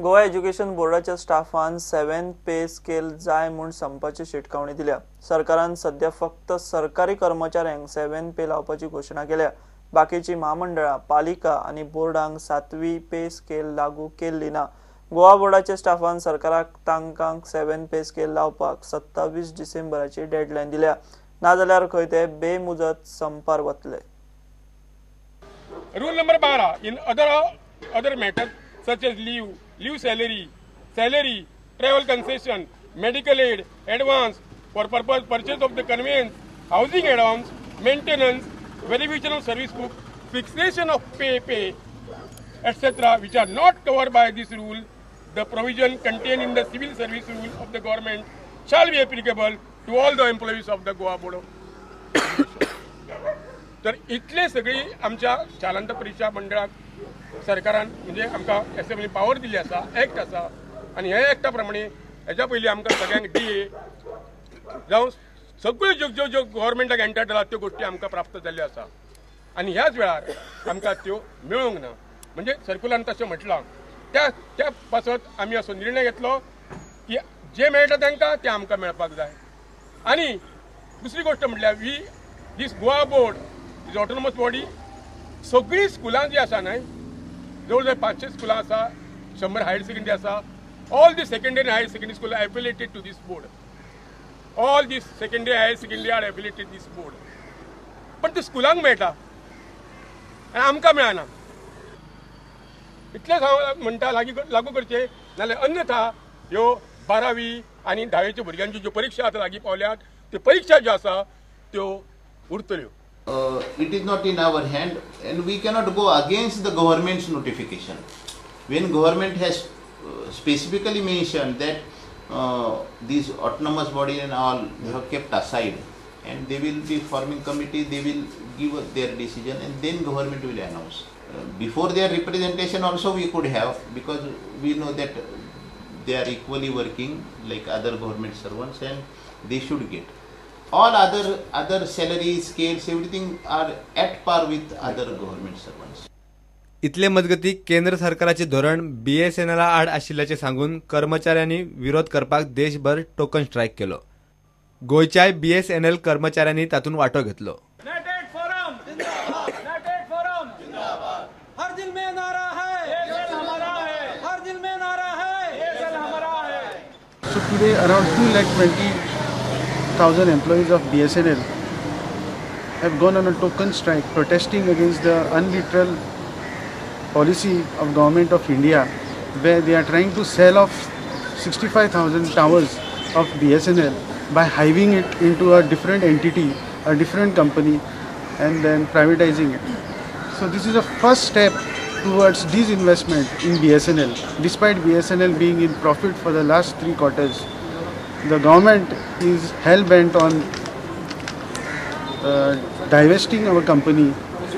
Goa education बोर्डाच्या Staffan 7 pay scale जाय म्हूण संपाची शिटकावणी दिल्या. सरकारान सध्या फक्त सरकारी कर्मचाऱ्यांक 7 पे लावपाची घोशणा केल्या. बाकीची म्हामंडळां, पालिका आनी बोर्डांक 7वी पे स्केल लागू केल्ली ना. गोवा बोर्डाच्या स्टाफान सरकाराक तांकां 7 पे स्केल लावपाक 27 डिसेंबराची डेडलायन दिल्या. नाजाल्यार खंय ते बेमुजत संपार वतले. Rule number 12, in other matters such as leave salary, travel concession, medical aid, advance for purpose purchase of the conveyance, housing advance, maintenance, verification of service book, fixation of pay, etc., which are not covered by this rule, the provision contained in the civil service rule of the government shall be applicable to all the employees of the Goa Board of Education. तर इतले सगळी आमच्या शालांत परीक्षा मंडळाक सरकारान म्हणजे आमकां assembly power दिल्ली आसा, एक्ट आसा आनी ह्या एक्टा प्रमाणे हेज्या पयलीं आमकां सगळ्यांक डी ए जावं सगळ्यो ज्यो ज्यो ज्यो गव्हर्मेंटाक एंटायटल त्यो गोश्टी आमकां प्राप्त जाल्ल्यो आसा आनी ह्याच वेळार आमकां त्यो मेळूंक ना. म्हणजे सर्कुलान तशें म्हटलां त्या त्या पासत आमी असो निर्णय घेतलो की जे मेळटा तांकां तें आमकां मेळपाक जाय. आनी दुसरी गोश्ट म्हटल्यार we this Goa board is autonomous body. सगळीं स्कुलां जी आसा न्हय, जवळ जवळ 500 स्कुलां आसा, 100 हायर सेकंडरी आसा. All the secondary and higher secondary school are affiliated to this board. All the secondary higher secondary are affiliated this board. पण ते स्कुलांक मेळटा आनी आमकां मेळना. इतलेंच हांव म्हणटा लागू करचें, नाजाल्यार अन्यथा ह्यो 12वी आनी 10वेच्यो भुरग्यांच्यो ज्यो परिक्षा आतां लागीं पावल्यात त्यो परिक्षा ज्यो आसा त्यो उरतल्यो. It is not in our hand and we cannot go against the government's notification. When government has specifically mentioned that these autonomous body and all they have kept aside and they will be forming committee, they will give their decision and then government will announce. Before their representation also we could have, because we know that they are equally working like other government servants and they should get. All other salary scales, everything are at par with other government servants. इतले मजगती केंद्र सरकाराचे धोरण BSNL आड आशिल्ल्याचे सांगून कर्मचाऱ्यांनी विरोध करपाक देशभर टोकन स्ट्रायक केलो. गोंयच्याय BSNL कर्मचाऱ्यांनी तातूंत वांटो घेतलो. So today around 220,000 employees of BSNL have gone on a token strike protesting against the unliteral policy of Government of India, where they are trying to sell off 65,000 towers of BSNL by hiving it into a different entity, a different company, and then privatizing it. So this is a first step towards disinvestment in BSNL. Despite BSNL being in profit for the last 3 quarters, the government is hell-bent on divesting our company,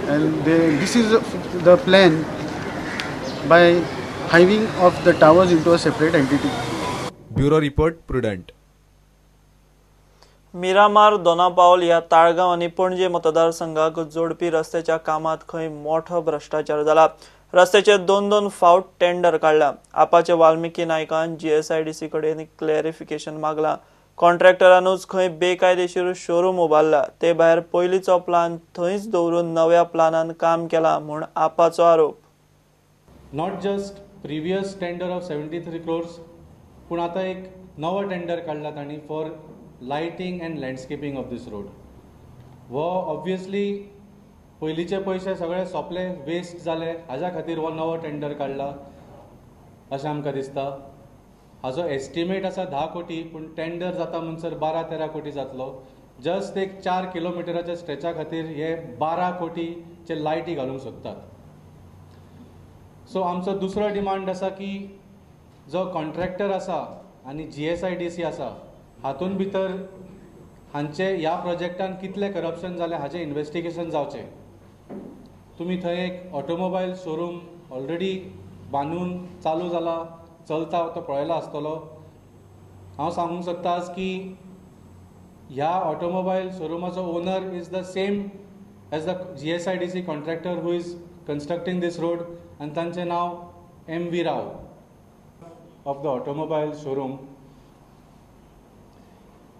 and this is the plan by hiving off the towers into a separate entity. Bureau report, Prudent. Miramar Dona Paula ह्या ताळगांव आनी पणजे मतदारसंघाक जोडपी रस्त्याच्या कामात खंय मोठो भ्रश्टाचार जाला. रस्त्याचे 2-2 फावट टेंडर काडला. आपाचे वाल्मिकी नायकान GSIDC कडेन क्लॅरिफिकेशन मागला. कॉन्ट्रॅक्टरानूच खंय बेकायदेशीर शोरूम उबारला. ते भायर पयलींचो प्लान थंयच दवरून नव्या प्लानान काम केला म्हूण आपाचो आरोप. Not just previous tender of 73 crores, पूण आतां एक नवो टेंडर काडला तांणी for lighting and landscaping of this road. हो ऑब्वियसली पयलींचे पयशे सगळे सोंपले, वेस्ट जाले, हाज्या खातीर हो नवो टेंडर काडला अशें आमकां दिसता. हाजो एस्टिमेट आसा 10 कोटी, पूण टेंडर जाता म्हणसर 12-13 कोटी जातलो. जस्ट एक 4 किलोमिटराच्या स्ट्रेचा खातीर हे 12 कोटीचे लायटी घालूंक सोदतात. सो आमचो दुसरो डिमांड आसा की जो कॉन्ट्रॅक्टर आसा आनी GSIDC आसा हातून भितर हांचे ह्या प्रोजेक्टान कितलें करप्शन जालें हाचें इन्वेस्टिगेशन जावचें. तुमी थंय एक ऑटोमोबायल शोरूम ऑलरेडी बांदून चालू जाला, चलता, तो पळयला आसतलो. हांव सांगूंक सोदता आज की ह्या automobile शोरुमाचो owner is the same as the GSIDC contractor who is constructing this road, आनी तांचें नांव MV Rao. of the automobile showroom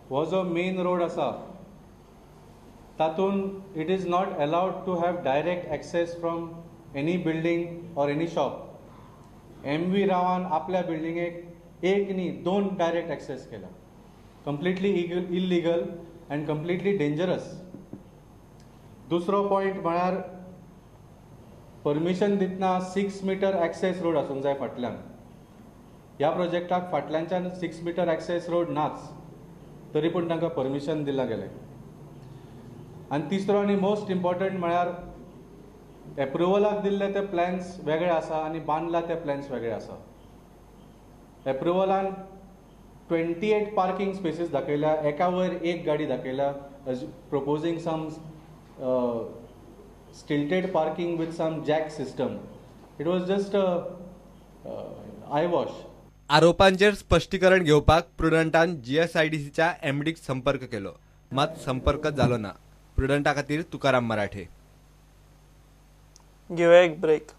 हो जो मेन रोड आसा तातूंत it is not allowed to have direct access from any building or any shop. M V रावान आपल्या बिल्डिंगेक एक न्ही दोन डायरेक्ट एक्सेस केला. Completely illegal and completely dangerous. दुसरो पॉयंट म्हळ्यार परमिशन दितना 6 मिटर एक्सेस रोड आसूंक जाय फाटल्यान. ह्या प्रोजेक्टाक फाटल्यानच्यान 6 मिटर एक्सेस रोड नाच, तरी पूण तांकां परमिशन दिलां गेलें. आनी तिसरो आनी मोस्ट इम्पॉर्टंट म्हळ्यार एप्रुवलाक दिल्ले ते प्लॅन्स वेगळे आसा आनी बांदला ते प्लॅन्स वेगळे आसा. एप्रुवलान 28 पार्किंग स्पेसीस दाखयल्या, एका वयर एक गाडी दाखयल्या, proposing some stilted parking with some jack system. It was just eyewash. आरोपांचेर स्पश्टीकरण घेवपाक प्रुडंटान जीएसआयडीसीच्या एमडीक संपर्क केलो, मात संपर्क जालो ना. प्रुडंटा खातीर तुकाराम मराठे. घेवया एक ब्रेक.